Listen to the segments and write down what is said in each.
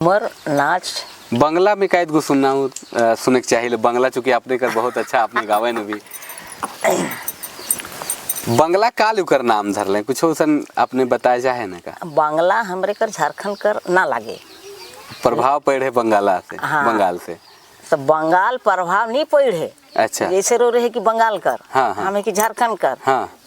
झूमर नाच। बंगला में कायद को सुनना हूँ, सुने के चाहिए बंगला, चूंकि आपने कर बहुत अच्छा आपने गावे न भी। बंगला काल उकर नाम धरले कुछ सन आपने बताया जाए ना का? बांग्ला हमरे कर झारखंड कर ना लागे। प्रभाव पड़े बंगाला से? हाँ। बंगाल से। तो बंगाल प्रभाव नहीं पड़े। जैसे रो रहे कि बंगाल कर, हाँ, हाँ। हमें कि झारखंड कर।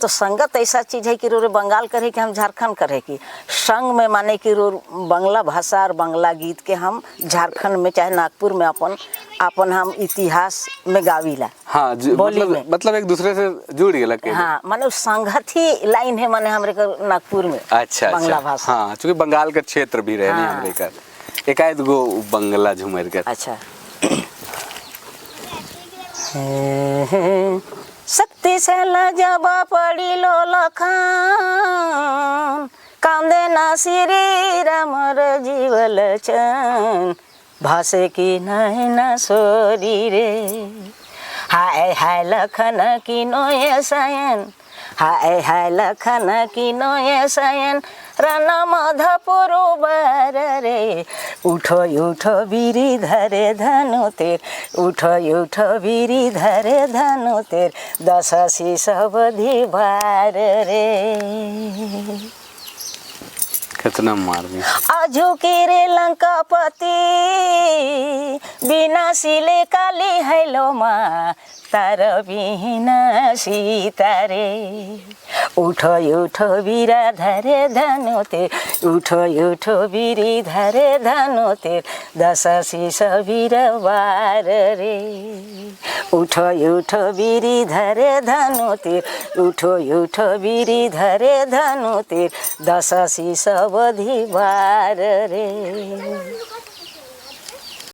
तो संगत ऐसा चीज है कि रो रे बंगाल करे कि हम झारखंड करे कि संग में, माने कि रो बंगला भाषा और बंगला गीत के हम झारखंड में चाहे नागपुर में अपन अपन हम इतिहास में गावीला। हाँ, बोली मतलब में। मतलब एक दूसरे से जुड़ गया के। हाँ, माने उ संगत ही लाइन है, माने हमरे कर नागपुर में बंगला अच्छा। भाषा। हाँ, चूंकि बंगाल का क्षेत्र भी रहे नहीं। हमरे का एकाएक गो बंगला झूमर कर। अच्छा। शक्ति से जब पड़िलो लखन, कांदे ना श्री राम जीवल चन, भासे की नैन सोरी रे। हाय हाय लखन की नोय सयन, हाय हाय लखन की नोय सयन, रन मधपुर बर रे। उठो उठो बीरी धरे धनु तेर, उठो उठो बीरी धरे धनु तेर, दस शीस बधि भार रे। कितना मार दिया। आजू की रे लंकापति बिना सिले काली हैलो मा, तार बिना सीता रे। उठो उठो बीरा धरे धनु तेर, उठो उठो बीरी धरे धनु तेर, दस शीस बीर बार रे। उठो उठो बीरी धरे धनु तेर, उठो उठो बीरी धरे धनु तेर, दस शीस बधि बार रे।